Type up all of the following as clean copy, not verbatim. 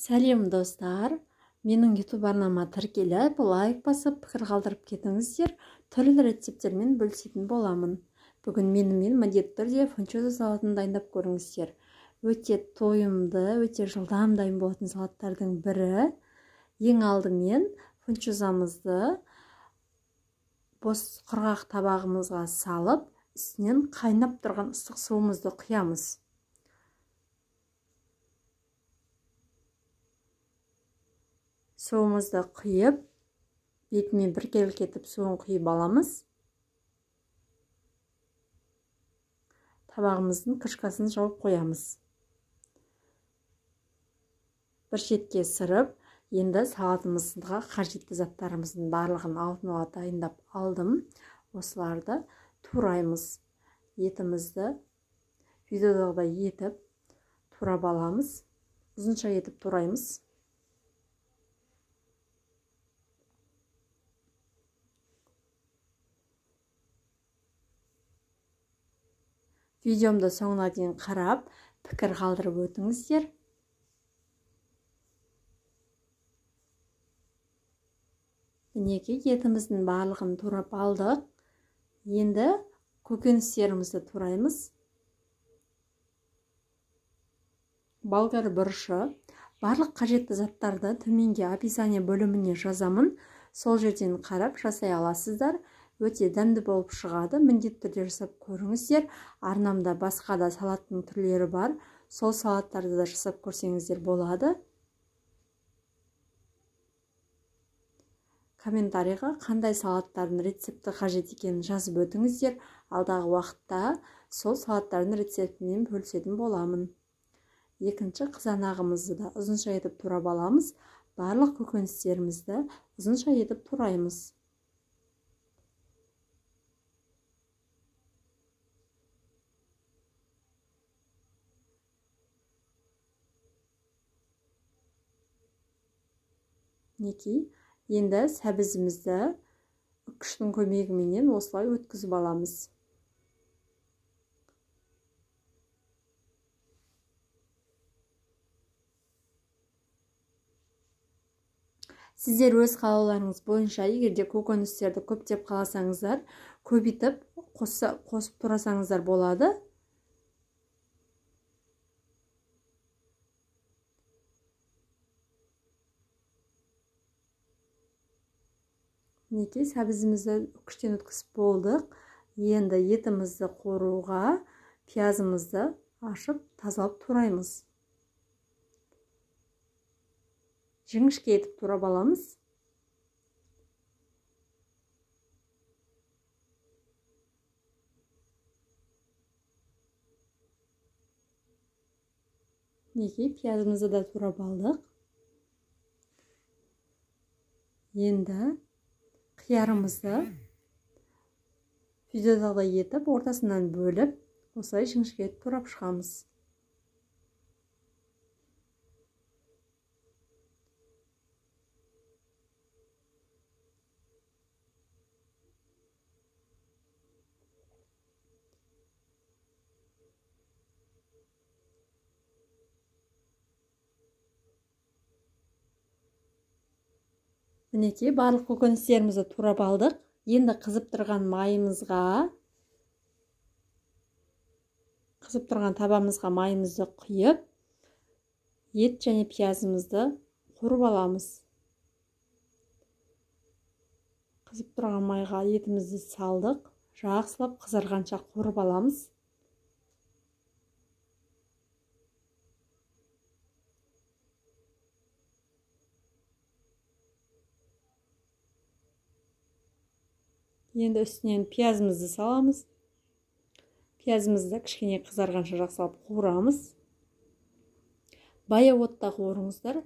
Сәлем достар, менің YouTube арнама тіркеліп, лайк басып, пікір қалдырып кетіңіздер, түрлі рецепттермен бөлісетін боламын. Бүгін менімен міндетті түрде фунчоза салатын дайындап көріңіздер. Өте тойымды, өте жылдам дайын болатын салаттардың бірі. Ең алдымен фунчозамызды бос құрғақ табағымызға салып, үстінен қайнап тұрған ыстық суымызды құямыз. Суымызды құйып, бетімен біркелкі етіп суын құйып аламыз. Табағымыздың крышкасын жауып қоямыз. Бір шетке сырып, енді салатымызға қажетті заттарымыздың барлығын алдын ала дайындап алдым. Осыларды тураймыз. Етімізді видеодағыдай етіп турап аламыз. Ұзынша етіп тураймыз. Видеомды соңына дейін қарап, пікір қалдырып өтіңіздер. Мінекей, етіміздің барлығын турап алдық. Енді көкөністерімізді тураймыз. Болгар бұрышы. Барлық қажетті заттарды төменге описание бөліміне жазамын. Сол жерден қарап жасай аласыздар. Өте дәмді болып шығады. Міндетті түрде жасап көріңіздер. Арнамда басқа да салаттың түрлері бар. Сол салаттарды да жасап көрсеңіздер болады. Комментарийға қандай салаттардың рецепті қажет екенін жазып өтіңіздер. Алдағы уақытта сол салаттардың рецептімен бөлісетін боламын. Екінші қызанағымызды да ұзынша етіп турап аламыз. Барлық көкөністерімізді ұзынша етіп тураймыз. Мінекей, енді сәбізімізді үккіштің көмегіменен осылай өткізіп аламыз. Сіздер өз қалауларыңыз бойынша, егер де көкөністерді көптеп қаласаңыздар, көбейтіп қосып турасаңыздар болады. Мінекей, сәбізімізді үккіштен өткізіп болдық. Енді етімізді қоруға пиязымызды ашып тазалап тураймыз. Жіңішке етіп турап аламыз. Мінекей, пиязымызды да турап алдық. Енді қиярымызды видеодағыдай етіп ортасынан бөліп, осылай жіңішке етіп турап шығамыз. Мінекей, барлық көкөністерімізді турап алдық. Енді қызып тұрған майымызға, қызып тұрған табамызға майымызды құйып, ет және пиязымызды қуырып аламыз. Қызып тұрған майға етімізді салдық, жақсылап қызарғанша қуырып аламыз. Енді үстінен пиязымызды саламыз. Пиязымызды кішкене қызарғанша жақсылап қуырамыз. Баяу отта қуырыңыздар.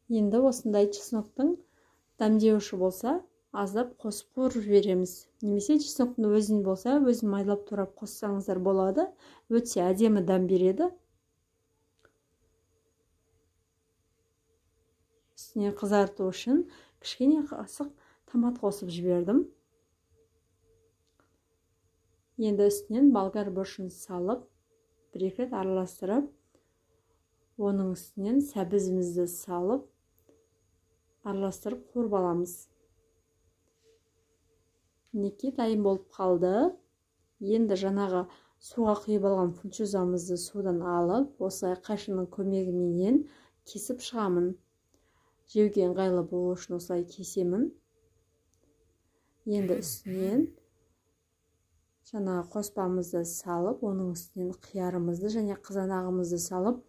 Енді осындай чесноктың дәмдеуіші болса, аздап қосып қуырып жібереміз. Немесе чесноктың өзін болса, өзін майлап турап қоссаңыздар болады. Өте әдемі дәм береді. Үстіне қызарту үшін кішкене қасық томат қосып жібердім. Енді үстінен болгар бұрышын салып, бір-екі рет араластырып, оның үстінен сәбізімізді салып, араластырып қуырып аламыз. Мінекей, дайын болып қалды. Енді жаңағы суға құйып алған фунчузамызды судан алып, осылай қайшының көмегіменен кесіп шығамын. Жеуге ыңғайлы болу үшін осылай кесемін. Енді үстінен жаңағы қоспамызды салып, оның үстінен қиярымызды және қызанағымызды салып,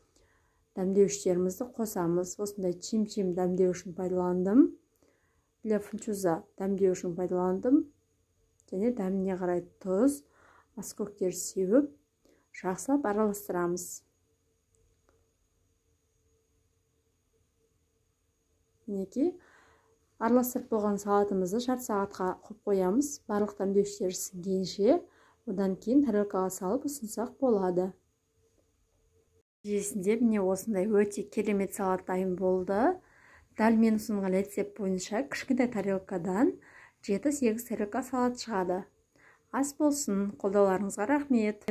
дәмдеуіштерімізді қосамыз. Осындай чим-чим дәмдеуішін пайдаландым. Для фунчуза дәмдеуішін пайдаландым. Және дәміне қарай тұз, аскөктер сеуіп, жақсылап араластырамыз. Мінекей, араластырып болған салатымызды жарты сағатқа қойып қоямыз. Барлық дәмдеуіштер сіңгенше, одан кейін тарелкаға салып ұсынсақ болады. Нәтижесінде міне осындай өте керемет салат дайын болды. Дәл мен ұсынған рецепт бойынша кішкентай тарелкадан 7-8 тарелка салат шығады. Ас болсын, қолдауларыңызға рахмет.